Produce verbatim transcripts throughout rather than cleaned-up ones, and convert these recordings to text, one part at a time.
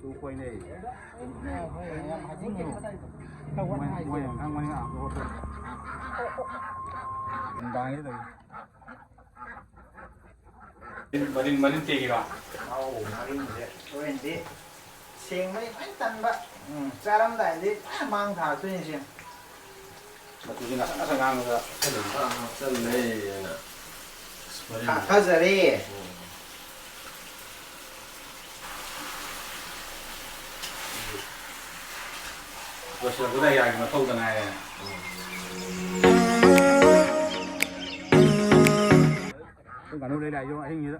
Two ꯀꯣꯏꯅꯩ꯫ ꯃꯣꯏ, ꯃꯣꯏ ꯌꯥꯝ ꯈꯪꯕꯅꯤ ꯉꯥ ꯍꯣꯠꯄ꯫ ꯅꯨꯡꯗꯥꯡꯁꯤꯗ ꯇꯧꯏ꯫ ꯃꯔꯤꯟ, ꯃꯔꯤꯟ ꯇꯦꯛꯏꯔꯣ? ꯑꯧ, ꯃꯔꯤꯟꯁꯦ ꯍꯣꯔꯦꯟꯗꯤ ꯁꯦꯡꯕꯗꯤ ꯐꯖꯅ ꯇꯟꯕ꯫ ꯎꯝ, ꯆꯥꯔꯝꯗꯥꯏꯗꯤ ꯐꯖꯅ ꯃꯥꯡ ꯊꯥꯔꯛꯇꯣꯏꯅꯤ ꯁꯦ꯫ ꯃꯆꯨꯁꯤ ꯉꯥꯡꯁꯪ ꯉꯥꯡꯁꯪ ꯉꯥꯡꯉꯒ ꯍꯥꯞꯆꯜꯂꯦ꯫ ꯍꯥꯞꯆꯜꯂꯦꯅ꯫ ꯊꯥ-, ꯊꯥꯖꯔꯦ꯫ ꯎꯝ꯫ ꯂꯣꯏꯁꯤꯜꯂꯛꯄꯗ ꯑꯩ ꯌꯥꯒꯤ ꯃꯊꯧꯗ ꯉꯥꯏꯔꯦ꯫ ꯑꯩꯈꯣꯏ ꯉꯥꯅꯨ ꯂꯩꯔꯦ ꯍꯥꯏꯁꯨ ꯑꯍꯤꯡꯁꯤꯗ꯫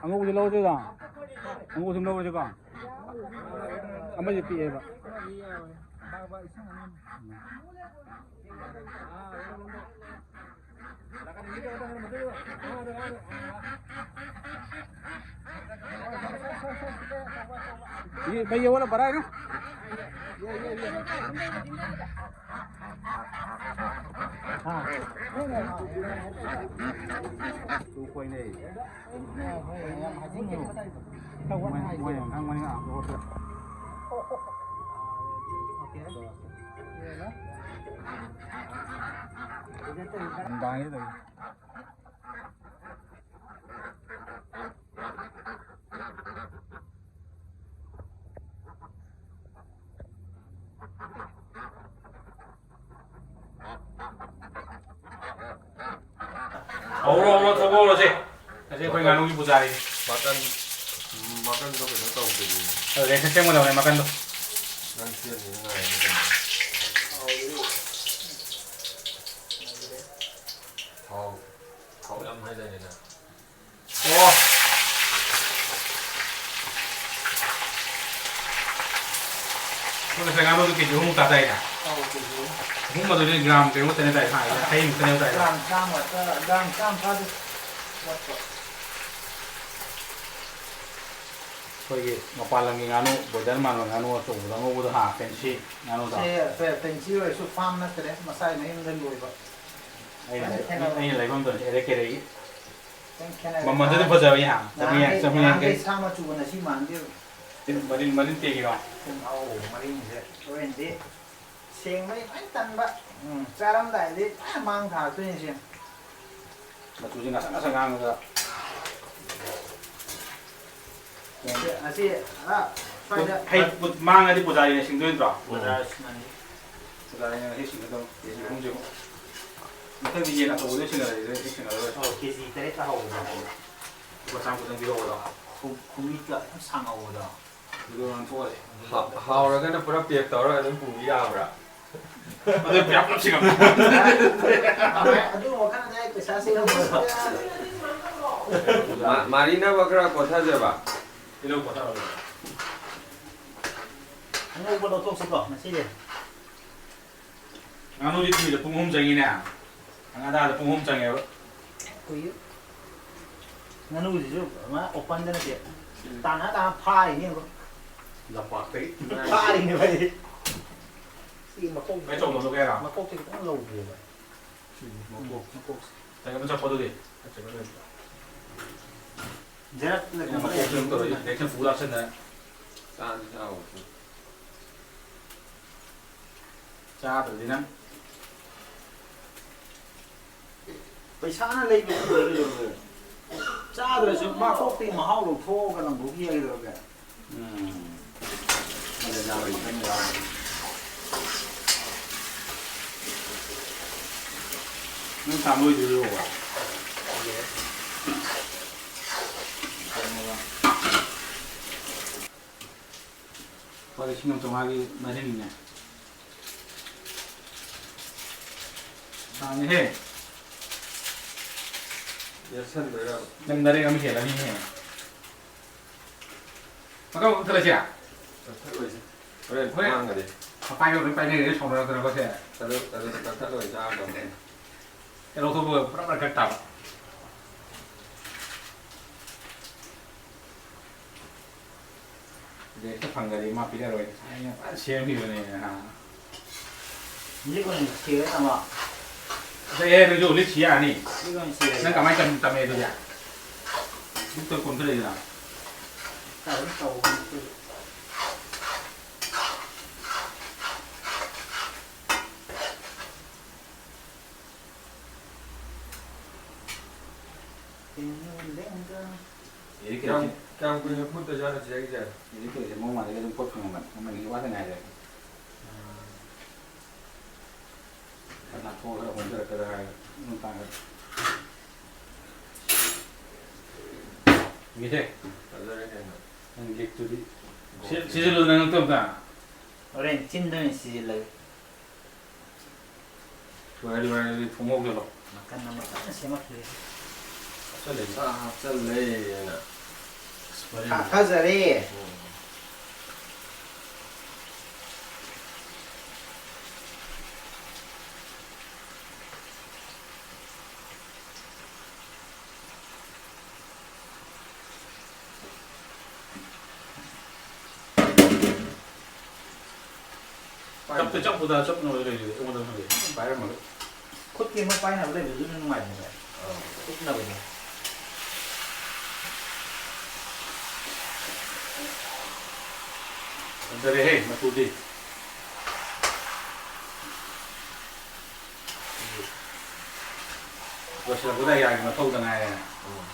ꯑꯉꯧꯕꯁꯦ ꯂꯧꯔꯁꯤꯔ? ꯑꯉꯧꯕꯁꯤ ꯂꯧꯔꯁꯤꯀꯣ? ꯑꯃꯁꯦ ꯄꯤꯛꯑꯦꯕ꯫ ये भैया वाला भरा है ना? हाँ। ꯇꯨ ꯀꯣꯏꯅꯩ꯫ ꯃꯣꯏ, ꯃꯣꯏ ꯌꯥꯝ ꯈꯪꯕꯅꯤ ꯉꯥ ꯍꯣꯠꯄ꯫ ꯅꯨꯡꯗꯥꯡꯁꯤꯗ ꯇꯧꯏ꯫ ꯍꯧꯔꯣ, ꯍꯧꯔꯣ, ꯊꯣꯛꯍꯧꯔꯣꯁꯦ꯫ ꯉꯁꯤ ꯑꯩꯈꯣꯏ ꯉꯥꯅꯨꯒꯤ ꯄꯨꯖꯥꯔꯤ꯫ ꯃꯇꯟ, ꯃꯇꯟꯗꯣ ꯀꯩꯅꯣ ꯇꯧꯗ꯭ꯔꯤ꯫ ꯑꯗꯨꯗꯩ ꯁꯦꯝꯒꯗꯕꯅꯦ ꯃꯀꯟꯗꯣ꯫ ꯅꯪ ꯁꯦꯝꯃꯤꯅ ꯉꯥꯏꯔꯤꯅꯦ ꯀꯩꯅꯣ꯫ ꯊꯥꯎ, ꯊꯥꯎ ꯌꯥꯝ ꯍꯥꯏꯗꯥꯏꯅꯦ ꯅꯪ? ꯑꯣ꯫ ꯑꯩꯈꯣꯏ ꯉꯁꯥꯏ ꯉꯥꯅꯨꯗꯣ ꯀꯦꯖꯤ ꯑꯍꯨꯝꯃꯨꯛ ꯇꯥꯗꯥꯏꯅꯦ? ꯑꯧ, ꯀꯦꯖꯤ ꯑꯍꯨꯝ꯫ ꯑꯍꯨꯝ ꯑꯗꯨꯗꯤ ꯒ꯭ꯔꯥꯝ ꯀꯩꯅꯣ ꯈꯛꯇꯅꯦ ꯇꯥꯏ, ꯍꯥ, ꯌꯥꯡꯈꯩꯃꯨꯛꯇꯅꯦ ꯇꯥꯏ꯫ ꯒ꯭ꯔꯥꯝ ꯆꯥꯝꯃ ꯅꯠꯇ-, ꯒ꯭ꯔꯥꯝ ꯆꯥꯝꯃ ꯐꯥꯗꯦ ꯋꯥꯠꯄ꯫ ꯑꯩꯈꯣꯏꯒꯤ ꯃꯄꯥꯟ ꯂꯝꯒꯤ ꯉꯥꯅꯨ, ꯕꯣꯏꯂꯔ ꯃꯥꯟꯕ ꯉꯥꯅꯨ ꯑꯆꯧꯕꯗ ꯑꯉꯧꯕꯗꯣ, ꯍꯥ, ꯐꯦꯟꯁꯤ ꯉꯥꯅꯨꯗꯣ꯫ ꯁꯦ, ꯐꯦ-, ꯐꯦꯟꯁꯤ ꯑꯣꯏꯔꯁꯨ ꯐꯥꯔꯝ ꯅꯠꯇ꯭ꯔꯦ, ꯃꯁꯥꯒꯤ ꯃꯌꯨꯝꯗ ꯂꯣꯏꯕ꯫ ꯑꯩꯅ, ꯑꯩꯅ ꯂꯩꯐꯝꯗꯨꯅꯤ, ꯑꯦꯔꯦ ꯀꯦꯔꯦꯒꯤ꯫ ꯈꯤꯇꯪ ꯈꯦꯠꯅꯔꯦ꯫ ꯃꯃꯜꯗꯨꯗꯤ ꯐꯖꯕ, ꯌꯥ, ꯆꯥꯝꯃꯔꯤ ꯌꯥꯡꯈꯩ, ꯅꯍꯥꯟꯈꯩ, ꯆꯥꯝꯃꯔꯤ ꯌꯥꯡꯈꯩ꯫ ꯅꯍꯥꯟꯈꯩ ꯁꯥ ꯃꯆꯨꯒ ꯉꯁꯤ ꯃꯥꯟꯅꯗꯦꯕ꯫ ꯃꯔꯤꯟ, ꯃꯔꯤꯟ ꯇꯦꯛꯏꯔꯣ? ꯎꯝ, ꯑꯧ, ꯃꯔꯤꯟꯁꯦ ꯍꯣꯔꯦꯟꯗꯤ ꯁꯦꯡꯕꯩ ꯂꯣꯏ ꯇꯟꯕ꯫ ꯎꯝ, ꯆꯥꯔꯝꯗꯥꯏꯗꯤ ꯂꯣꯏ ꯃꯥꯡ ꯊꯥꯔꯛꯇꯣꯏꯅꯤ ꯁꯦ꯫ ꯃꯆꯨꯁꯦ ꯉꯥꯡꯁꯪ ꯉꯥꯡꯁꯪ ꯉꯥꯡꯉꯒ꯫ ꯑꯁꯤ, ꯑꯥ, ꯁ꯭ꯋꯥꯏꯗ ꯍꯩ, ꯃꯥꯡꯉꯗꯤ ꯄꯨꯖꯥꯔꯤꯅ ꯁꯤꯡꯗꯣꯏ ꯅꯠꯇ꯭ꯔꯣ? ꯄꯨꯖꯥꯔꯤ ꯁꯤꯡꯉꯅꯤ꯫ ꯄꯨꯖꯥꯔꯤꯅ ꯉꯁꯤ ꯁꯤꯡꯒꯗꯧꯅꯤ, ꯀꯦ ꯖꯤ ꯑꯍꯨꯝꯁꯤꯃꯨꯛ꯫ ꯃꯊꯪꯗꯤ ꯌꯦꯟ ꯑꯆꯧꯕꯗ ꯁꯤꯡꯅꯔꯁꯤ, ꯁꯤꯡꯅꯔꯔꯣꯏ꯫ ꯑꯧ, ꯀꯦ ꯖꯤ ꯇꯔꯦꯠꯇ ꯍꯧꯕꯗꯣ꯫ ꯂꯨꯄꯥ ꯆꯥꯝ ꯈꯛꯇꯪ ꯄꯤꯍꯧꯕꯗꯣ꯫ ꯈꯨ-, ꯈꯨꯃꯤꯠꯀ ꯌꯥꯝ ꯁꯥꯡꯍꯧꯕꯗꯣ꯫ ꯑꯗꯨꯗꯣ ꯉꯥꯡꯊꯣꯛꯑꯁꯤ꯫ ꯍꯥ-, ꯍꯥꯎꯔꯒꯅ ꯄꯨꯔꯥ pack ꯇꯧꯔꯒ ꯑꯗꯨꯝ ꯄꯨꯕꯤ ꯌꯥꯕ꯭ꯔꯥ? ꯑꯗꯨ ꯄꯨꯂꯞ ꯄꯨꯂꯞ ꯁꯤꯡꯉꯝꯃꯨ꯫ ꯑꯗꯨ ꯋꯥꯈꯜꯗ ꯑꯩ ꯄꯩꯁꯥ ꯁꯤꯡꯉꯝꯃꯨ꯫ ꯃꯥ-, ꯃꯥꯔꯤꯅꯕ ꯈꯔ ꯀꯣꯊꯖꯕ꯫ ꯇꯤꯜꯍꯧ ꯀꯣꯊꯔꯣ꯫ ꯑꯉꯧꯕ ꯂꯧꯊꯣꯛꯁꯤꯀꯣ ꯉꯁꯤꯗꯤ꯫ ꯉꯥꯅꯨꯗꯤ ꯊꯤꯕꯗ ꯄꯨꯡ ꯑꯍꯨꯝ ꯆꯪꯉꯤꯅꯦ꯫ ꯉꯥꯗꯥꯗ ꯄꯨꯡ ꯑꯍꯨꯝ ꯆꯪꯉꯦꯕ꯫ ꯀꯨꯏ-, ꯉꯥꯅꯨꯁꯤꯁꯨ ꯃꯥ open ꯗ ꯅꯠꯇꯦ꯫ ꯇꯥꯟꯅ ꯇꯥꯟꯅ ꯐꯥꯔꯤꯅꯦ ꯌꯦꯡꯉꯣ꯫ ꯂꯝꯄꯥꯛꯇꯒꯤ꯫ ꯐꯥꯔꯤꯅꯦꯕ ꯑꯩ꯫ ꯁꯤ ꯃꯀꯣꯛ-, ꯀꯩ ꯆꯧꯗꯣ ꯂꯧꯒꯦ ꯍꯥꯏꯔꯣ? ꯃꯀꯣꯛꯁꯦ ꯈꯤꯇꯪ ꯂꯧꯒꯦꯕ꯫ ꯁꯤ ꯃꯀꯣꯛ꯫ ꯃꯀꯣꯛꯁꯦ꯫ ꯆꯒꯦꯝ ꯆꯠꯄꯗꯨꯗꯤ? ꯖꯔꯠ ꯂꯩꯕ ꯃꯀꯣꯛꯁꯦ ꯑꯗꯨꯝ ꯇꯧꯔ reaction ꯄꯨ ꯂꯥꯛꯁꯟꯗꯅ꯫ ꯆꯥꯗꯤ ꯆꯥꯎ꯫ ꯆꯥꯗ꯭ꯔꯗꯤ ꯅꯪ꯫ ꯄꯩꯁꯥꯅ ꯂꯩꯕ ꯄꯣꯠ ꯂꯩꯒꯗꯧꯔꯒꯦ꯫ ꯆꯥꯗ꯭ꯔꯁꯨ ꯃꯀꯣꯛꯇꯒꯤ ꯃꯍꯥꯎ ꯂꯧꯊꯣꯛꯑꯒ ꯂꯪꯊꯣꯛꯈꯤ ꯌꯥꯒꯗꯧꯔꯒꯦ꯫ ꯎꯝ꯫ ꯅꯪ ꯊꯥ ꯂꯣꯏꯗ꯭ꯔꯤꯕꯣꯕ? ꯂꯨꯄꯥ ꯂꯤꯁꯤꯡ ꯑꯃ ꯆꯥꯝꯃꯉꯥꯒꯤ ꯃꯔꯤꯅꯤꯅꯦ꯫ ꯁꯥꯡꯉꯦꯍꯦ꯫ ꯌꯦꯠꯁꯟꯗꯣꯏꯔꯕ? ꯅꯪ ꯅꯔꯦꯡ ꯑꯃ ꯍꯦꯜꯂꯅꯤꯍꯦ꯫ ꯃꯈꯥ ꯑꯃꯨꯛ ꯊꯠꯂꯁꯤꯔꯥ? ꯊꯠꯂꯣꯏꯁꯦ꯫ ꯍꯣꯔꯦꯟ ꯍꯣꯔꯦꯟ ꯃꯥꯡꯒꯗꯤ꯫ ꯃꯄꯥꯏꯒ ꯂꯣꯏ ꯄꯥꯏꯅꯔꯦ, ꯁꯥꯎꯅꯔꯛꯇꯅꯀꯣ ꯁꯦ꯫ ꯑꯗꯨ, ꯑꯗꯨ ꯀꯛꯊꯠꯂꯣꯏ ꯆꯥꯔꯗꯧꯅꯦ꯫ ꯀꯩꯅꯣ ꯂꯧꯊꯣꯛꯄꯒ ꯄꯨꯔꯥ ꯃꯔꯛ ꯇꯥꯕ꯫ ꯔꯦꯠꯇ ꯐꯪꯒꯗꯤ ꯃꯥ ꯄꯤꯔꯔꯣꯏ꯫ ꯑꯩꯅ ꯐꯖꯅ ꯁꯦꯝꯈꯤꯕꯅꯦ, ꯍꯥ꯫ ꯍꯧꯖꯤꯛ ꯑꯣꯏꯅ ꯁꯤꯔꯦ ꯇꯥꯃꯣ꯫ ꯑꯗꯩ ꯑꯦ, ꯅꯣꯏꯁꯨ ꯍꯧꯖꯤꯛ ꯁꯤ ꯌꯥꯅꯤ꯫ ꯁꯤ ꯑꯣꯏꯅ ꯁꯤ ꯂꯩꯔꯦ꯫ ꯅꯪ ꯀꯃꯥꯏꯅ ꯇꯝ-, ꯇꯝꯃꯦ ꯑꯗꯨꯗꯤ? ꯕꯨꯛꯇ ꯀꯣꯟꯊꯔꯛꯏꯗꯅ꯫ ꯇꯧꯅꯤ, ꯇꯧꯕꯅꯤ ꯑꯩꯈꯣꯏꯁꯨ꯫ ꯀꯌꯥꯝ, ꯀꯌꯥꯝ ꯀꯨꯏꯅ ꯐꯨꯠꯇꯣꯏꯖꯥꯠꯅꯣ ꯆꯦꯒꯤꯁꯦ? ꯍꯧꯖꯤꯛ ꯇꯧꯔꯤꯁꯦ ꯃꯑꯣꯡ ꯃꯥꯟꯗꯦ, ꯑꯗꯨꯝ ꯐꯨꯠꯄ ꯉꯝꯕꯅꯤ꯫ ꯃꯃꯜꯒꯤ ꯋꯥꯗ ꯉꯥꯏꯔꯦ꯫ ꯎꯝ꯫ ꯈꯔ ꯅꯥꯟꯊꯣꯛꯑ ꯈꯔ ꯍꯣꯡꯖꯔꯛꯀꯗ꯭ꯔꯥ ꯍꯥꯏꯔꯒ ꯑꯗꯨꯝ ꯇꯥꯡꯈꯠꯂꯦ꯫ ꯌꯦꯡꯒꯦꯁꯦ꯫ ꯐꯖꯔꯦ ꯀꯩꯅꯣ꯫ ꯅꯪ ꯂꯤꯛꯇꯨꯗꯤ꯫ ꯁꯤ-, ꯁꯤꯖꯤꯜꯂꯨ ꯅꯪ ꯇꯞ ꯇꯞꯅ꯫ ꯍꯣꯔꯦꯟ ꯆꯤꯟꯗ ꯑꯣꯏꯅ ꯁꯤꯖꯤꯜꯂꯒꯦ꯫ ꯂꯣꯏꯔꯦ, ꯂꯣꯏꯔꯦ, ꯑꯗꯨꯗꯤ ꯊꯣꯡ ꯉꯧ ꯆꯠꯂꯣ꯫ ꯅꯥꯀꯟ ꯑꯃ ꯐꯖꯅ ꯁꯦꯝꯃꯛꯈꯤꯒꯦ꯫ ꯍꯥꯞꯆꯜꯂꯦ, ꯁꯥ ꯍꯥꯞꯆꯜꯂꯦꯅ꯫ ꯑꯁ, ꯃꯔꯤ ꯊꯥ-, ꯊꯥꯖꯔꯦ꯫ ꯎꯝ꯫ ꯆꯞꯇ ꯆꯞꯄꯨꯗ, ꯆꯞꯅꯕ ꯂꯩꯔꯗꯤ ꯑꯩꯉꯣꯟꯗ ꯈꯪꯗꯦ꯫ ꯄꯥꯏꯔꯝꯃꯒ꯫ ꯈꯨꯠꯀꯤ ꯑꯃ ꯄꯥꯏꯅꯕ ꯂꯩꯕꯗꯨꯅ ꯅꯨꯡꯉꯥꯏꯕꯅꯦ꯫ ꯑꯥ꯫ ꯀꯨꯞꯅꯕꯅꯦ꯫ ꯍꯟꯊꯔꯦꯍꯦ, ꯃꯆꯨꯗꯤ꯫ ꯂꯣꯏꯁꯤꯜꯂꯛꯄꯗ ꯌꯥꯒꯤ ꯃꯊꯧꯗ ꯉꯥꯏꯔꯦ꯫ ꯎꯝ꯫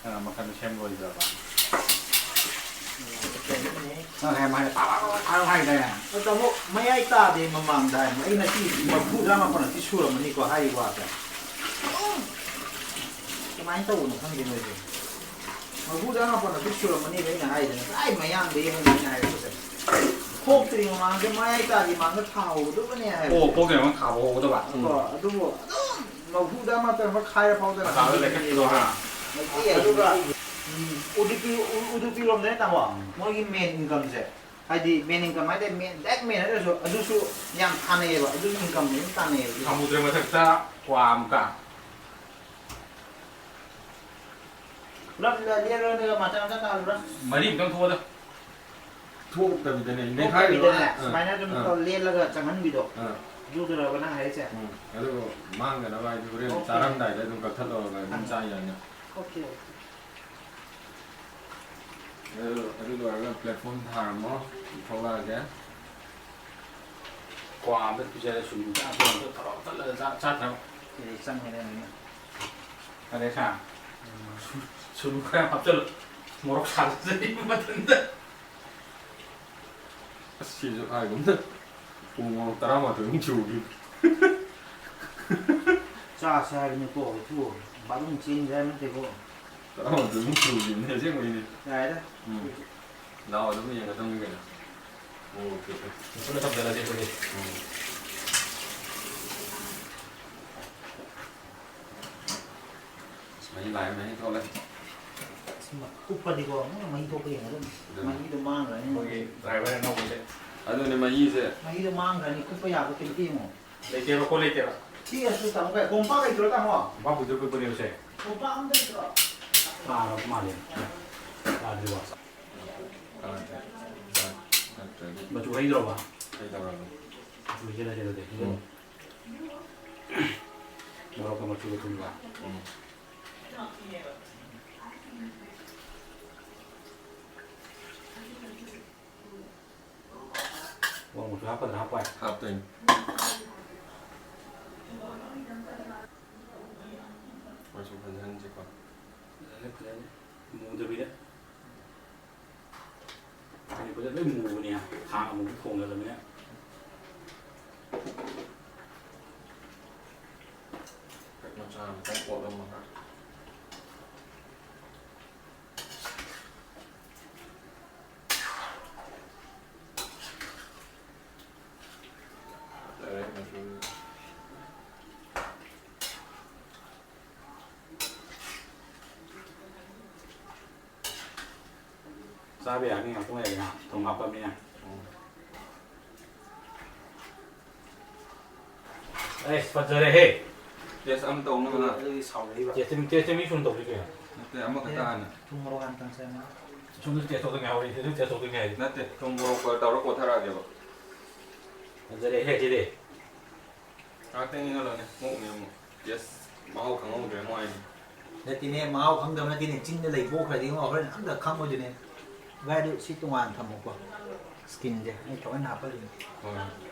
ꯑ, ꯃꯈꯟ ꯁꯦꯝ ꯂꯣꯏꯗ꯭ꯔꯕ? ꯅꯪ ꯍꯥꯏ, ꯃꯥꯅ ꯇꯥꯔꯛ ꯇꯥꯔꯛ ꯍꯥꯏꯗꯥꯏꯅꯦ? ꯑꯗꯣ ꯇꯥꯃꯣ, ꯃꯌꯥꯏ ꯇꯥꯗꯦ ꯃꯃꯥꯡꯗ ꯍꯥꯏ꯫ ꯑꯩ ꯉꯁꯤ ꯃꯔꯐꯨ ꯇꯔꯥꯃꯥꯄꯟ ꯑꯗꯨ ꯁꯨꯔꯝꯃꯅꯤꯀꯣ ꯍꯥꯏꯔꯤꯕ ꯋꯥꯁꯦ꯫ ꯀꯃꯥꯏꯅ ꯇꯧꯕꯅꯣ ꯈꯪꯗꯦ ꯅꯣꯏꯁꯦ꯫ ꯃꯔꯐꯨ ꯇꯔꯥꯃꯥꯄꯟ ꯑꯗꯨ ꯁꯨꯔꯝꯃꯅꯤꯕ ꯑꯩꯅ ꯍꯥꯏꯗꯅ꯫ ꯀꯥꯏ ꯃꯌꯥꯡꯗꯒꯤ ꯍꯪꯉꯤꯅꯦ ꯍꯥꯏꯔꯛꯄꯁꯦ꯫ ꯈꯣꯛꯇ꯭ꯔꯤ ꯃꯃꯥꯡꯗ ꯃꯌꯥꯏ ꯇꯥꯗ꯭ꯔꯤ ꯃꯃꯥꯡꯗ ꯊꯥꯍꯧꯒꯗꯕꯅꯦ ꯍꯥꯏꯕꯁꯦ꯫ ꯑꯣ, ꯈꯣꯛꯇ꯭ꯔꯤ ꯃꯃꯥꯡ ꯊꯥꯕ ꯍꯧꯒꯗꯕ? ꯀꯣ, ꯑꯗꯨꯕꯨ ꯑꯗꯨꯝ ꯃꯔꯐꯨ ꯇꯔꯥꯃꯥꯄꯟ ꯈꯥꯏꯔ ꯐꯥꯎꯗꯅ ꯃꯁꯥꯗ ꯂꯩꯈꯠꯄꯗꯣ, ꯍꯥ? ꯃꯩꯇꯩ ꯑꯗꯨꯒ, ꯎꯝ, ꯎꯗꯨꯄꯤ, ꯎ-, ꯎꯗꯨꯄꯤꯔꯣꯝꯗꯅꯦ ꯇꯥꯃꯣ, ꯎꯝ꯫ ꯃꯣꯏꯒꯤ ꯃꯦꯟ ꯏꯟꯀꯝꯁꯦ ꯍꯥꯏꯗꯤ main income ꯍꯥꯏꯗꯤ main, direct main ꯍꯥꯏꯗ꯭ꯔꯁꯨ ꯑꯗꯨꯁꯨ ꯌꯥꯝ ꯊꯥꯅꯩꯌꯦꯕ, ꯑꯗꯨꯁꯨ income ꯑꯗꯨꯝ ꯇꯥꯟꯅꯩꯌꯦꯕ ꯑꯗꯨꯁꯨ꯫ ꯁꯃꯨꯗ꯭ꯔ ꯃꯊꯛꯇ ꯀ꯭ꯋꯥ ꯑꯃꯨꯛꯀ꯫ ꯄꯨꯂꯞ ꯂꯦꯜꯂꯣ, ꯑꯗꯨꯒ ꯃꯆꯥ ꯃꯆꯥ ꯇꯥꯍꯜꯂꯨꯔꯥ? ꯃꯔꯤꯃꯨꯛꯇꯪ ꯊꯣꯛꯑꯣꯗ꯫ ꯊꯣꯛꯇꯕꯤꯗꯅꯦ, ꯊꯣꯛꯇꯕꯤꯗꯅꯦ, ꯅꯦꯈꯥꯏꯔꯤꯕ꯫ ꯑꯥ, ꯁꯨꯃꯥꯏꯅ ꯑꯗꯨꯝ ꯑꯥ꯫ ꯇꯧꯔ ꯂꯦꯜꯂꯒ ꯆꯪꯍꯟꯕꯤꯗꯣ꯫ ꯑꯥ꯫ ꯑꯗꯨꯗꯨꯔꯕ ꯅꯪ ꯍꯥꯏꯔꯤꯁꯦ? ꯎꯝ, ꯑꯗꯨ ꯃꯥꯡꯗꯅꯕ ꯍꯥꯏꯗꯤ ꯍꯣꯔꯦꯟ ꯑꯣꯀꯦ꯫ ꯆꯥꯔꯝꯗꯥꯏꯗ ꯑꯗꯨꯝ ꯀꯛꯊꯠꯂꯛꯑꯒ ꯑꯗꯨꯝ ꯑꯥ꯫ ꯆꯥ ꯌꯥꯅꯤ꯫ Okay, okay. ꯑꯗꯨ, ꯑꯗꯨ ꯂꯣꯏꯔꯒ platform ꯊꯥꯔꯝꯃꯣ, ꯊꯣꯛꯂꯛꯑꯒꯦ꯫ ꯀ꯭ꯋꯥ ꯑꯝꯇ ꯄꯤꯖꯔꯦ, ꯁꯨꯝ ꯆꯥ-, ꯆꯥ-, ꯑꯝꯇ ꯊꯔꯣ ꯊꯠꯂꯒ ꯆꯥ-, ꯆꯥꯊꯔꯣ꯫ ꯑꯦ, ꯆꯪꯉꯦꯅꯦ, ꯅꯪ꯫ ꯑꯂꯦꯛꯁꯥ, ꯎꯝ꯫ ꯁꯨ-, ꯁꯨꯅꯨ ꯈꯔ ꯍꯥꯞꯆꯜꯂꯨ꯫ ꯃꯣꯔꯣꯛ ꯁꯥꯖꯅꯤ ꯃꯊꯟꯇ꯫ ꯑꯁ, ꯁꯤꯁꯨ ꯍꯥꯏꯒꯨꯝꯅ ꯄꯨꯡ ꯃꯣꯔꯣꯛ ꯇꯔꯥꯃꯥꯊꯣꯏꯃꯨꯛ ꯁꯨꯈꯤ꯫ ꯆꯥꯁꯦ ꯍꯥꯏꯕꯅꯤꯀꯣ, ꯏꯄꯨ꯫ ꯕꯥꯠꯔꯨꯝ ꯆꯦꯟꯁꯦ ꯍꯥꯏꯕ ꯅꯠꯇꯦꯀꯣ꯫ ꯇꯔꯥꯃꯥꯊꯣꯏꯃꯨꯛ ꯁꯨꯈꯤꯕꯅꯦ, ꯑꯁꯦꯡꯕꯩꯅꯦ꯫ ꯌꯥꯔꯦꯗ꯫ ꯎꯝ꯫ ꯂꯥꯛꯑꯣ, ꯑꯗꯨꯝ ꯌꯦꯡꯒꯗꯧꯅꯤ ꯀꯩꯅꯣ꯫ Okay, okay. ꯄꯨꯟꯅ ꯊꯝꯖꯜꯂꯁꯦ ꯑꯩꯈꯣꯏꯗꯤ꯫ ꯎꯝ꯫ ꯑꯁ, ꯃꯍꯤ ꯂꯥꯛꯑꯦ, ꯃꯍꯤ ꯊꯣꯛꯂꯛꯑꯦ꯫ ꯑꯁ, ꯃ-, ꯀꯨꯞꯄꯗꯤꯀꯣ, ꯑꯃꯨꯛ ꯃꯍꯤ ꯊꯣꯛꯄ ꯌꯦꯡꯉꯣ ꯑꯗꯨꯝ꯫ ꯑꯗꯨꯅꯤ꯫ ꯃꯍꯤꯗꯣ ꯃꯥꯡꯈ꯭ꯔꯅꯤ꯫ ꯑꯩꯈꯣꯏꯒꯤ driver ꯑꯅꯧꯕꯁꯦ꯫ ꯑꯗꯨꯅꯦ ꯃꯍꯤꯁꯦ꯫ ꯃꯍꯤꯗꯣ ꯃꯥꯡꯈ꯭ꯔꯅꯤ, ꯀꯨꯞꯄ ꯌꯥꯕ ꯀꯩꯝꯇ ꯌꯦꯡꯉꯣ꯫ ꯂꯩꯇꯦꯕ, ꯀꯣ ꯂꯩꯇꯦꯕ꯫ ꯁꯤ ꯑꯁꯤ ꯇꯥꯃꯣ ꯀꯩ, ꯀꯣꯝꯄꯥꯛ ꯂꯩꯇ꯭ꯔꯣ, ꯇꯥꯃꯣ? ꯀꯣꯝꯄꯥꯛ ꯄꯨꯊꯣꯛ ꯄꯨꯊꯣꯛꯄꯅꯦꯕꯁꯦ꯫ ꯀꯣꯝꯄꯥꯛ ꯑꯝꯇ ꯂꯩꯇ꯭ꯔꯣ? ꯇꯥꯔꯕ ꯃꯥꯜꯂꯦ꯫ ꯇꯥꯗ꯭ꯔꯤꯕꯣ? ꯇꯥꯗ꯭ꯔꯦ꯫ ꯇꯥꯗ꯭ꯔꯦ꯫ ꯃꯆꯨ ꯍꯩꯗ꯭ꯔꯣꯕ? ꯍꯩꯗꯧꯔꯕ? ꯃꯆꯨ ꯍꯩꯖꯤꯜꯂꯁꯦ ꯑꯗꯨꯗꯤ꯫ ꯎꯝ꯫ ꯃꯣꯔꯣꯛꯀ ꯃꯆꯨꯒ ꯊꯨꯝꯒ꯫ ꯎꯝ꯫ ꯃꯣꯔꯣꯛ ꯃꯆꯨ ꯍꯥꯞꯀꯗ꯭ꯔꯥ ꯍꯥꯞꯄꯣꯏ? ꯍꯥꯞꯇꯣꯏꯅꯤ꯫ ꯃꯆꯨ ꯐꯖꯍꯟꯁꯤꯀꯣ꯫ ꯐꯖꯅ, ꯐꯖꯅ ꯃꯨꯗꯕꯤꯗ꯫ ꯍꯥꯏꯗꯤ ꯐꯖꯅ ꯂꯣꯏ ꯃꯨꯕꯅꯦ, ꯈꯥꯡ ꯑꯃꯨꯛ ꯊꯣꯡꯅꯗꯕꯅꯤꯅ꯫ ꯃꯆꯥ ꯑꯃꯇꯪ ꯀꯣꯠꯂꯝꯃꯒ꯫ ꯆꯥꯕ ꯌꯥꯅꯤ, ꯉꯥꯛꯇꯪ ꯂꯩꯔꯒ ꯊꯨꯝ ꯍꯥꯞꯄꯃꯤꯅ꯫ ꯑꯩꯁ, ꯐꯖꯔꯦꯍꯦ꯫ Taste ꯑꯃ ꯇꯧꯅꯕ꯫ ꯑꯗꯨꯒꯤ ꯁꯥꯎꯔꯛꯏꯕ꯫ Taste, taste ꯃꯤ ꯁꯨꯝ ꯇꯧꯁꯤ ꯀꯩꯅꯣ꯫ ꯅꯠꯇꯦ, ꯑꯃꯈꯛꯇ ꯍꯥꯟꯅ꯫ ꯊꯨꯝ ꯃꯣꯔꯣꯛ ꯍꯥꯟꯅ ꯇꯪꯁꯤꯜꯂꯣ꯫ ꯁꯣꯝꯗꯁꯨ taste ꯇꯧꯗꯣꯏꯅꯦ ꯍꯥꯏꯍꯧꯔꯦ, ꯁꯤꯗꯁꯨ taste ꯇꯧꯗꯣꯏꯅꯦ ꯍꯥꯏꯍꯧꯔꯦ꯫ ꯅꯠꯇꯦ, ꯊꯨꯝ ꯃꯣꯔꯣꯛ ꯇꯧꯔ ꯀꯣꯠꯊꯔꯛꯑꯒꯦꯕ꯫ ꯐꯖꯔꯦꯍꯦ ꯁꯤꯗꯤ꯫ ꯉꯥꯛꯇꯪ ꯏꯪꯍꯜꯂꯣꯅꯦ, ꯃꯨꯛꯅꯦ ꯑꯃꯨꯛ꯫ Taste ꯃꯍꯥꯎ ꯈꯪꯍꯧꯗ꯭ꯔꯦ ꯑꯃꯨꯛ ꯍꯥꯏꯅꯤ꯫ ꯅꯠꯇꯦꯅꯦ, ꯃꯍꯥꯎ ꯈꯪꯗꯕ ꯅꯠꯇꯦꯅꯦ, ꯆꯤꯡꯗ ꯂꯩ ꯄꯣꯛꯈ꯭ꯔꯗꯤ ꯏꯉꯣ, ꯍꯣꯔꯦꯟ ꯑꯝꯇ ꯈꯪꯉꯣꯏꯗꯣꯏꯅꯦ꯫ ꯚꯥꯏ, ꯑꯗꯨ ꯁꯤ ꯇꯣꯉꯥꯟꯅ ꯊꯝꯃꯣꯀꯣ, skinꯁꯦ ꯑꯩ ꯊꯑꯣꯏꯅ ꯍꯥꯞꯄꯜꯂꯤꯅꯦ꯫ ꯍꯣꯏ꯫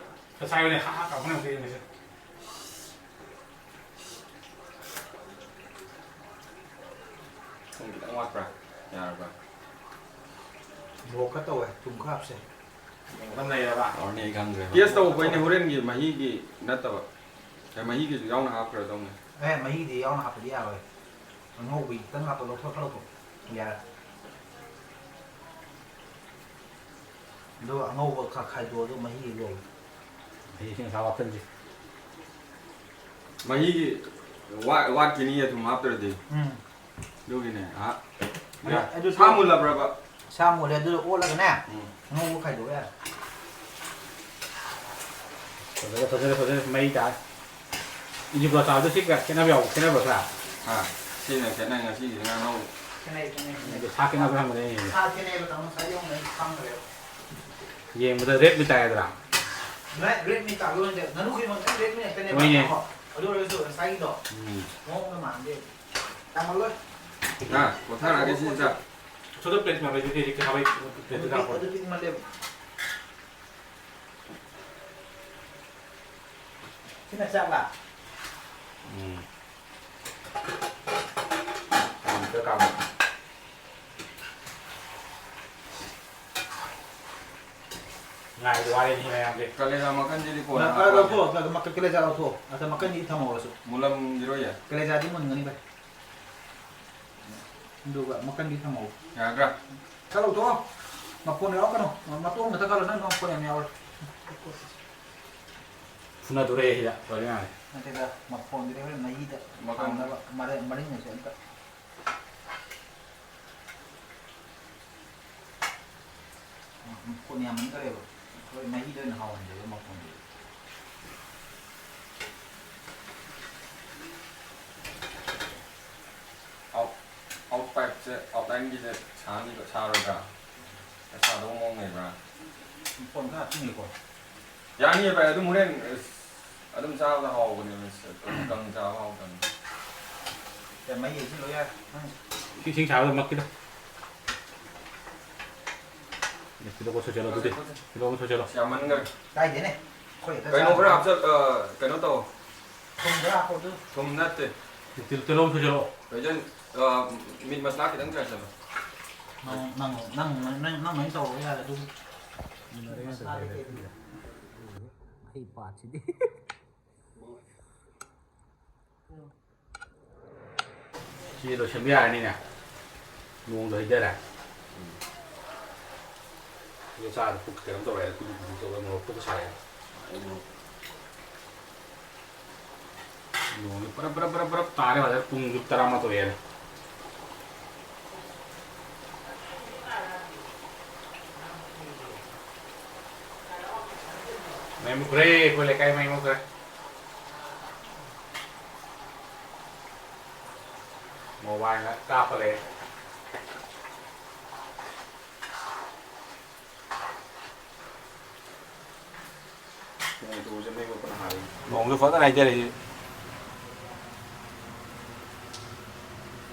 ꯉꯁꯥꯏ ꯑꯣꯏꯅ ꯍꯥ ꯍꯥ ꯀꯥꯝꯊꯠꯅꯕ ꯌꯦꯡꯉꯁꯦ꯫ ꯊꯨꯝ ꯈꯤꯇꯪ ꯋꯥꯠꯄ꯭ꯔꯥ? ꯌꯥꯔꯕ꯭ꯔꯥ? ꯃꯣꯔꯣꯛ ꯈꯔ ꯇꯧꯋꯦ, ꯊꯨꯝ ꯈꯔ ꯍꯥꯞꯁꯦ꯫ ꯃꯣꯔꯣꯛ ꯈꯔ ꯅꯩꯔꯕ? ꯍꯥꯎꯔꯅꯤ, ꯑꯩ ꯈꯪꯈ꯭ꯔꯦꯕ꯫ Taste ꯇꯧꯕ ꯑꯩꯅ ꯍꯣꯔꯦꯟꯒꯤ ꯃꯍꯤꯒꯤ ꯅꯠꯇꯕ꯫ ꯑꯦ, ꯃꯍꯤꯒꯤꯁꯨ ꯌꯥꯎꯅ ꯍꯥꯞꯈ꯭ꯔꯗꯧꯅꯦ꯫ ꯑꯦ, ꯃꯍꯤꯗꯤ ꯌꯥꯎꯅ ꯍꯥꯞꯄꯗꯤ ꯌꯥꯔꯣꯏ꯫ ꯑꯉꯧꯕꯒꯤ ꯈꯤꯇꯪ ꯍꯥꯞꯄ ꯂꯧꯊꯣꯛ ꯈꯔ ꯂꯧꯊꯣꯛ꯫ ꯌꯥꯔꯦ꯫ ꯑꯗꯨꯒ ꯑꯉꯧꯕ ꯈ-, ꯈꯥꯏꯗꯣꯛꯑ ꯑꯗꯨꯒ ꯃꯍꯤ ꯂꯣꯜꯂꯣ꯫ ꯃꯍꯤꯁꯤ ꯉꯁꯥꯏ ꯋꯥꯠꯄꯁꯤ꯫ ꯃꯍꯤꯒꯤ ꯋꯥ-, ꯋꯥꯠꯈꯤꯅꯤ ꯑꯗꯨꯝ ꯍꯥꯞꯇ꯭ꯔꯗꯤ꯫ ꯎꯝ꯫ ꯑꯗꯨꯒꯤꯅꯦ꯫ ꯑꯍ꯫ ꯑꯗꯨ, ꯌꯥ-, ꯑꯗꯨ ꯁꯥ ꯃꯨꯜꯂꯕ꯭ꯔꯕ? ꯁꯥ ꯃꯨꯜꯂꯦ, ꯑꯗꯨ ꯑꯣꯠꯂꯒꯅꯦ, ꯎꯝ꯫ ꯑꯉꯧꯕ ꯈꯥꯏꯗꯣꯛꯑꯣ ꯌꯥꯔꯦ꯫ ꯐꯖꯔꯦ, ꯐꯖꯔꯦ, ꯐꯖꯔꯦ, ꯃꯩ ꯇꯥꯔꯦ꯫ ꯏꯂꯤꯒꯣ ꯆꯥꯕꯗ ꯁꯤ ꯀꯌꯥ ꯈꯦꯠꯅꯕ ꯌꯥꯎꯕ, ꯈꯦꯠꯅꯕ꯭ꯔꯣ ꯈꯔ? ꯑꯥ, ꯁꯤꯅ ꯈꯦꯠꯅꯩ, ꯉꯁꯤꯒꯤꯁꯤꯅ ꯑꯅꯧꯕ꯫ ꯈꯦꯠꯅꯩ, ꯈꯦꯠꯅꯩ, ꯈꯦꯠꯅꯩ꯫ ꯑꯗꯨ ꯁꯥ ꯈꯦꯠꯅꯕ꯭ꯔꯥ ꯍꯪꯕꯅꯦ ꯑꯩꯅ꯫ ꯁꯥ ꯈꯦꯠꯅꯩꯕ, ꯇꯥꯃꯣ, ꯉꯁꯥꯏ ꯌꯦꯡꯉꯨꯅꯦ, ꯑꯩ ꯈꯪꯈ꯭ꯔꯦꯕ꯫ ꯌꯦꯡꯕꯗ red meat ꯇꯥꯏꯗ꯭ꯔꯥ? ꯉ-, red meat ꯇꯥꯕ ꯑꯣꯏꯅ ꯇꯧ-, ꯉꯥꯅꯨ ꯈꯨꯗꯤꯡꯃꯛ ꯂꯣꯏ red meat ꯉꯥꯛꯇꯅꯦꯕ꯫ ꯍꯣꯏꯅꯦ꯫ ꯀꯣ? ꯑꯗꯨ ꯑꯣꯏꯔꯒꯁꯨ ꯉꯁꯥꯏꯒꯤꯗꯣ ꯎꯝ꯫ ꯃꯑꯣꯡꯗ ꯃꯥꯟꯗꯦ꯫ ꯇꯥꯃꯜꯂꯣꯏ꯫ ꯑꯥ, ꯄꯣꯊꯥꯔꯛꯑꯒꯦ ꯁꯤꯗ꯫ ꯁꯣꯝꯗ plate ꯃꯥꯟꯕꯩꯗꯨꯗꯤ ꯍꯧꯖꯤꯛꯇꯤ ꯍꯥꯞꯄꯩ plate ꯇꯨꯗ ꯑꯗꯨ ꯄꯤꯛ-, ꯍꯥꯞꯄꯣ꯫ ꯑꯗꯨ ꯄꯤꯛꯃꯜꯂꯦꯕ꯫ ꯁꯤꯅ ꯆꯥꯛꯂꯥ? ꯎꯝ꯫ ꯀꯥꯝꯗ ꯀꯥꯝꯃꯣ꯫ ꯉꯥꯏꯕꯗ ꯋꯥꯔꯦꯅꯦ ꯃꯌꯥꯝꯁꯦ꯫ ꯀꯂꯦꯖꯥ ꯃꯈꯟꯁꯤꯗꯤ ꯀꯣꯟꯅ ꯃ-, ꯍꯥꯞꯄꯛꯑꯒꯦ꯫ ꯂꯧꯊꯣꯛꯑꯣ, ꯃ-, ꯃ-, ꯀꯂꯦꯖꯥ ꯂꯧꯊꯣꯛꯑꯣ꯫ ꯑꯗ ꯃꯈꯟꯗꯤ ꯊꯝꯍꯧꯔꯁꯨ꯫ ꯃꯨꯜꯂꯝꯈꯤꯔꯣꯏꯌꯦ꯫ ꯀꯂꯦꯖꯥꯗꯤ ꯃꯨꯟꯒꯅꯤ ꯚꯥꯏ꯫ ꯑꯗꯨꯒ ꯃꯀꯟꯗꯤ ꯊꯝꯍꯧ꯫ ꯌꯥꯒꯗ꯭ꯔꯥ? ꯈꯔ ꯂꯧꯊꯣꯛꯑꯣ꯫ ꯃꯐꯣꯟ ꯌꯥꯎꯔꯛꯀꯅꯨ꯫ ꯃꯇꯣꯡ ꯈꯛꯇ ꯈꯜꯂꯣ, ꯅꯪ ꯃꯐꯣꯟ ꯌꯥꯝ ꯌꯥꯎꯔꯦ꯫ ꯐꯨꯅꯗꯣꯔꯦ ꯁꯤꯗ, ꯂꯣꯏꯔꯦ ꯉꯥꯏꯔꯦ꯫ ꯅꯠꯇꯦꯗ, ꯃꯐꯣꯟꯗꯨꯗꯤ ꯍꯣꯔꯦꯟ ꯃꯍꯤꯗ ꯃꯀꯟ꯫ ꯍꯥꯞꯅꯕ ꯃꯔꯦ-, ꯃꯔꯤꯟꯒꯁꯦ ꯑꯝꯇ꯫ ꯃꯈꯣꯟ ꯌꯥꯝꯃꯟꯈꯔꯦꯕ꯫ ꯑꯩꯈꯣꯏ ꯃꯍꯤꯗ ꯑꯣꯏꯅ ꯍꯥꯎꯍꯟꯖꯦꯕ ꯃꯈꯣꯟꯗꯨꯗꯤ꯫ Out out ꯄꯥꯏꯞꯁꯦ, ꯑꯥꯎꯠꯂꯥꯏꯟꯒꯤꯁꯦ ꯁꯥꯅꯤꯕ, ꯁꯥꯔꯣꯏꯗ꯭ꯔꯥ? ꯁꯥꯗꯧꯕ ꯃꯑꯣꯡ ꯂꯩꯕ꯭ꯔꯥ? ꯃꯈꯣꯟ ꯈꯔ ꯍꯥꯞꯆꯤꯟꯒꯦꯀꯣ꯫ ꯌꯥꯅꯤꯌꯦ ꯚꯥꯏ, ꯑꯗꯨꯝ ꯍꯣꯔꯦꯟ, ꯑꯁ, ꯑꯗꯨꯝ ꯆꯥꯕꯗ ꯍꯥꯎꯕꯅꯦꯕ, ꯀꯪ ꯆꯥꯕ ꯍꯥꯎꯇꯕꯅꯦ꯫ ꯌꯥ, ꯃꯍꯤ ꯍꯩꯖꯤꯜꯂꯣ ꯌꯥꯔꯦ꯫ ꯅꯪ ꯏꯁꯤꯡ ꯁꯥꯕꯗ ꯃꯛꯀꯤꯗꯣ꯫ ꯇꯤꯜꯍꯧ ꯑꯃ ꯁꯣꯏꯁꯤꯜꯂꯣ ꯑꯗꯨꯗꯤ꯫ ꯇꯤꯜꯍꯧ ꯑꯃ ꯁꯣꯏꯁꯤꯜꯂꯣ꯫ ꯌꯥꯝꯃꯟꯈ꯭ꯔꯦ꯫ ꯀꯥꯏꯗꯦꯅꯦ꯫ ꯑꯩꯈꯣꯏ ꯍꯦꯛꯇ ꯀꯩꯅꯣ ꯈꯔ ꯆꯥꯕ꯫ ꯍꯥꯞꯆꯜ-, ꯑ, ꯀꯩꯅꯣ ꯇꯧ꯫ ꯊꯨꯝ ꯈꯔ ꯍꯥꯞꯄꯣ ꯑꯗꯨ꯫ ꯊꯨꯝ ꯅꯠꯇꯦ꯫ ꯇꯤꯜ-, ꯇꯤꯜꯍꯧ ꯑꯃ ꯁꯣꯏꯁꯤꯜꯂꯣ꯫ ꯀꯩꯖꯟ-, ꯑ, ꯃꯤꯠ ꯃꯁꯂꯥ ꯈꯤꯇꯪ ꯆꯥꯏꯁꯤꯜꯂꯣ꯫ ꯅꯪ, ꯅꯪ, ꯅꯪ, ꯅꯪ, ꯅꯪ ꯂꯣꯏ ꯇꯧꯔꯣ ꯌꯥꯔꯦ ꯑꯗꯨ꯫ ꯃꯤꯠ ꯃꯁꯂꯥꯗꯤ ꯀꯩ ꯂꯩꯒꯦ? ꯑꯩ ꯄꯥꯠꯁꯤꯗꯤ꯫ ꯁꯤ ꯂꯣꯏꯁꯤꯟꯕ ꯌꯥꯔꯅꯤꯅꯦ꯫ ꯅꯣꯡꯗꯣ ꯍꯩꯊꯔꯦ꯫ ꯁꯤꯗ ꯆꯥꯗ ꯄꯨꯛ ꯀꯩꯅꯣꯝ ꯇꯧꯔꯦ, ꯀꯨꯗꯨꯛ ꯀꯨꯗꯨꯛ ꯇꯧꯔꯦ, ꯃꯣꯔꯣꯛ ꯄꯨꯛꯀ ꯁꯥꯔꯦ꯫ ꯅꯣꯡꯁꯦ ꯄꯔꯞ ꯄꯔꯞ ꯄꯔꯞ ꯄꯔꯞ ꯇꯥꯔꯦ, ꯍꯧꯖꯤꯛ ꯄꯨꯡꯁꯨ ꯇꯔꯥꯃꯥꯊꯣꯏ ꯍꯦꯜꯂꯦ꯫ ꯃꯩ ꯃꯨꯠꯈ꯭ꯔꯦ, ꯑꯩꯈꯣꯏ ꯂꯩꯀꯥꯏ ꯃꯩ ꯃꯨꯠꯈ꯭ꯔꯦ꯫ ꯃꯣꯕꯥꯏꯜꯅ ꯀꯥꯞꯄ ꯂꯩ꯫ ꯅꯣꯡ ꯆꯨꯕꯁꯦ ꯃꯩ ꯃꯨꯠꯄꯅ ꯍꯥꯜꯂꯤ꯫ ꯅꯣꯡꯁꯨ ꯐꯖꯅ ꯍꯩꯊꯔꯛꯏ꯫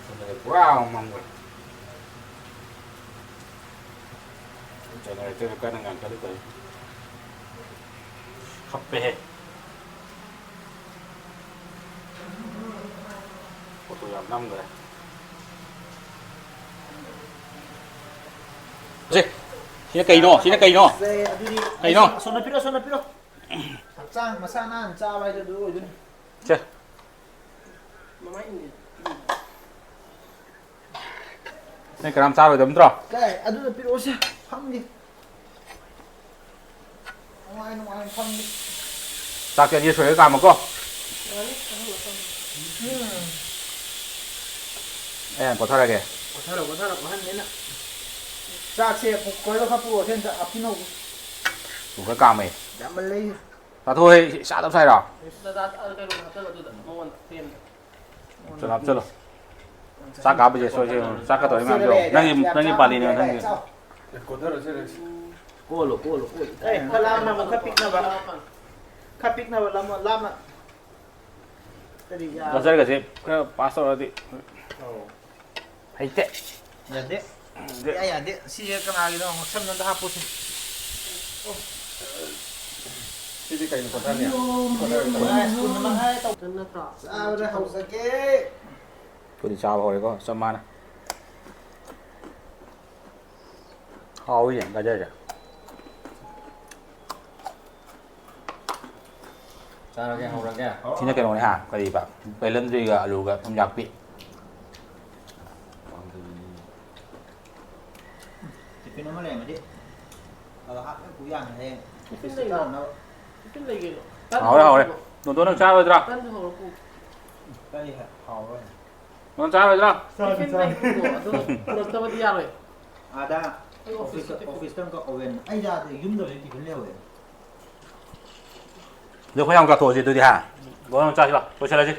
ꯁꯣꯝꯗꯗꯤ ꯄꯨꯔꯥ ꯃꯝꯈ꯭ꯔꯦ꯫ ꯖꯦꯅꯦꯔꯦꯇꯔꯁꯨ ꯀꯟꯅ ꯉꯪꯈꯠꯂꯤ ꯇꯧꯔꯤ꯫ ꯈꯞꯄꯦꯍꯦ꯫ ꯐꯣꯇꯣ ꯌꯥꯝ ꯅꯝꯈ꯭ꯔꯦ꯫ ꯁꯦ, ꯁꯤꯅ ꯀꯩꯅꯣ? ꯁꯤꯅ ꯀꯩꯅꯣ? ꯁꯦ, ꯑꯗꯨꯗꯤ ꯀꯩꯅꯣ? ꯑꯁꯣꯝꯗ ꯄꯤꯔꯣ, ꯑꯁꯣꯝꯗ ꯄꯤꯔꯣ꯫ ꯍꯛꯆꯥꯡ ꯃꯁꯥ ꯅꯥꯟꯅ ꯆꯥꯕ ꯍꯥꯏꯗꯣ ꯑꯗꯨ ꯑꯣꯏꯗꯣꯏꯅꯤ꯫ ꯁꯦ꯫ ꯅꯣꯏ ꯀꯅꯥꯝ ꯆꯥꯔꯣꯏꯗꯕ ꯅꯠꯇ꯭ꯔꯣ? ꯀꯥꯏ, ꯑꯗꯨꯗ ꯄꯤꯔꯛꯑꯣꯁꯦ, ꯐꯝꯒꯦ꯫ ꯅꯨꯡꯉꯥꯏ, ꯅꯨꯡꯉꯥꯏ, ꯐꯝꯒꯦ꯫ ꯆꯥꯛꯁꯦ ꯑꯅꯤꯔꯛ ꯁꯨꯔꯦ ꯀꯥꯝꯃꯣꯀꯣ꯫ ꯌꯥꯔꯦ, ꯑꯍꯨꯝꯂꯛ ꯐꯝꯒꯦ꯫ ꯎꯝ꯫ ꯑꯩ ꯍꯥꯟꯅ ꯀꯣꯠꯊꯔꯒꯦ꯫ ꯀꯣꯠꯊꯔꯣ, ꯀꯣꯠꯊꯔꯣ, ꯑꯍꯟꯅꯤꯅ꯫ ꯆꯥꯛꯁꯦ ꯀꯨꯀꯔꯗ ꯈꯔ ꯄꯨꯔꯛꯑꯣ, ꯁꯦ ꯑꯝꯇ ꯍꯥꯞꯆꯤꯟꯅꯧ꯫ ꯀꯨꯀꯔ ꯀꯥꯝꯃꯦ꯫ ꯌꯥꯝꯃꯜꯂꯦ꯫ ꯆꯥꯊꯣꯛꯑꯣꯍꯦ, ꯏꯁ, ꯆꯥꯗꯕ ꯁꯥꯏꯔꯣ? ꯗꯥꯗꯥ, ꯑ, ꯀꯩꯅꯣ ꯍꯥꯞꯆꯜꯂꯣ ꯑꯗꯨꯗ, ꯃꯉꯣꯟꯗ ꯐꯦꯟꯗ꯫ ꯆꯠꯂꯣ, ꯍꯥꯞꯆꯜꯂꯣ꯫ ꯆꯥꯛ ꯀꯥꯞꯄꯁꯦ ꯁꯣꯏꯁꯦ꯫ ꯆꯥꯛ ꯀꯥ ꯇꯧꯔꯤ ꯃꯌꯥꯝꯗꯣ꯫ ꯅꯪꯒꯤ, ꯅꯪꯒꯤ ꯄꯥꯜꯂꯤꯅꯦ, ꯅꯪꯒꯤ꯫ ꯀꯣꯠꯊꯔꯣ, ꯁꯦ, ꯁꯦ꯫ ꯀꯣꯜꯂꯣ, ꯀꯣꯜꯂꯣ, ꯀꯣꯜꯂꯣ꯫ ꯑꯦ, ꯈꯔ ꯂꯥꯞꯅ ꯑꯃꯨꯛ ꯈꯔ ꯄꯤꯛꯅꯕ꯫ ꯈꯔ ꯄꯤꯛꯅꯕ ꯂꯥꯞꯅ, ꯂꯥꯞꯅ꯫ ꯀꯔꯤ ꯌꯥ-, ꯒꯖꯔꯒꯁꯦ ꯈꯔ ꯄꯥꯁ ꯇꯧꯔꯗꯤ꯫ ꯑꯧ꯫ ꯍꯩꯇꯦ꯫ ꯌꯥꯗꯦ꯫ ꯌꯥꯗꯦ꯫ ꯏꯌꯥ ꯌꯥꯗꯦ꯫ ꯁꯤꯁꯦ ꯀꯅꯥꯒꯤꯅꯣ? ꯉꯛꯁꯝꯗ ꯑꯝꯇ ꯍꯥꯞꯄꯨꯁꯦ꯫ ꯁꯤꯗꯤ ꯀꯩꯅꯣ ꯀꯣꯊꯔꯅꯤ? ꯀꯣꯊꯔꯅꯤ꯫ ꯒ꯭ꯂꯥꯁ ꯀꯨꯟ ꯑꯃ ꯍꯥꯏ ꯇꯧ-, ꯅꯠꯇ꯭ꯔꯣ? ꯆꯥꯕꯗ ꯍꯧꯖꯒꯦ꯫ ꯑꯩꯈꯣꯏꯗꯤ ꯆꯥꯕ ꯍꯧꯔꯦꯀꯣ, ꯆꯞ ꯃꯥꯟꯅ꯫ ꯍꯥꯎꯋꯤꯅꯦ ꯒꯖꯔꯁꯦ꯫ ꯆꯥꯔꯒꯦ, ꯍꯧꯔꯒꯦ꯫ ꯁꯤꯅ ꯀꯩꯅꯣꯅꯦ ꯍꯥ, ꯀꯔꯤꯕ? ꯕꯦꯂꯟꯗ꯭ꯔꯤꯒ ꯑꯂꯨꯒ ꯊꯨꯝꯌꯥꯛꯄꯤ꯫ ꯇꯤꯐꯤꯟ ꯑꯃ ꯂꯩꯔꯝꯃꯗꯤ ꯑꯗ ꯍꯥꯞꯄ ꯄꯨ ꯌꯥꯅꯤ ꯍꯌꯦꯡ꯫ ꯇꯤꯐꯤꯟ ꯑꯣꯐꯤꯁꯇ ꯂꯩꯕ꯭ꯔꯣ? ꯆꯥꯅꯕ꯫ ꯇꯤꯐꯤꯟ ꯂꯩꯒꯦ꯫ ꯍꯥꯎꯔꯦ, ꯍꯥꯎꯔꯦ꯫ ꯇꯟ ꯍꯧꯔ ꯄꯨ꯫ ꯗꯣꯟꯗꯣꯟ, ꯅꯪ ꯆꯥꯔꯣꯏꯗ꯭ꯔꯥ? ꯇꯟꯗꯣ ꯍꯧꯔ ꯄꯨ꯫ ꯀꯔꯤ ꯍꯥꯏ? ꯍꯥꯎꯔꯣꯏ꯫ ꯗꯣꯟ, ꯆꯥꯔꯣꯏꯗ꯭ꯔꯥ? ꯆꯥꯔꯣꯏ, ꯇꯤꯐꯤꯟ ꯆꯥꯔꯣꯏ꯫ ꯂꯩꯕꯗꯣ ꯑꯗꯨ ꯄꯨꯔꯛꯇꯕꯗꯤ ꯌꯥꯔꯣꯏ꯫ ꯑꯥꯗ ꯑꯩ ꯑꯣꯐꯤꯁꯇ, ꯑꯣꯐꯤꯁꯇ ꯑꯣꯐꯤꯁꯇ ꯑꯃꯨꯛꯀ ꯑꯣꯚꯦꯟ꯫ ꯑꯩ ꯌꯥꯗꯦ, ꯌꯨꯝꯗ ꯂꯣꯏ ꯇꯤꯐꯤꯟ ꯂꯩꯍꯧꯋꯦ꯫ ꯑꯗꯣ ꯑꯩꯈꯣꯏ ꯌꯥꯝ ꯆꯥꯊꯣꯛꯑꯁꯤ ꯑꯗꯨꯗꯤ ꯍꯥ? ꯗꯣꯟꯗꯣꯟ, ꯆꯥꯁꯤ ꯂꯥꯎ, ꯂꯣꯏꯁꯤꯜꯂꯁꯤ꯫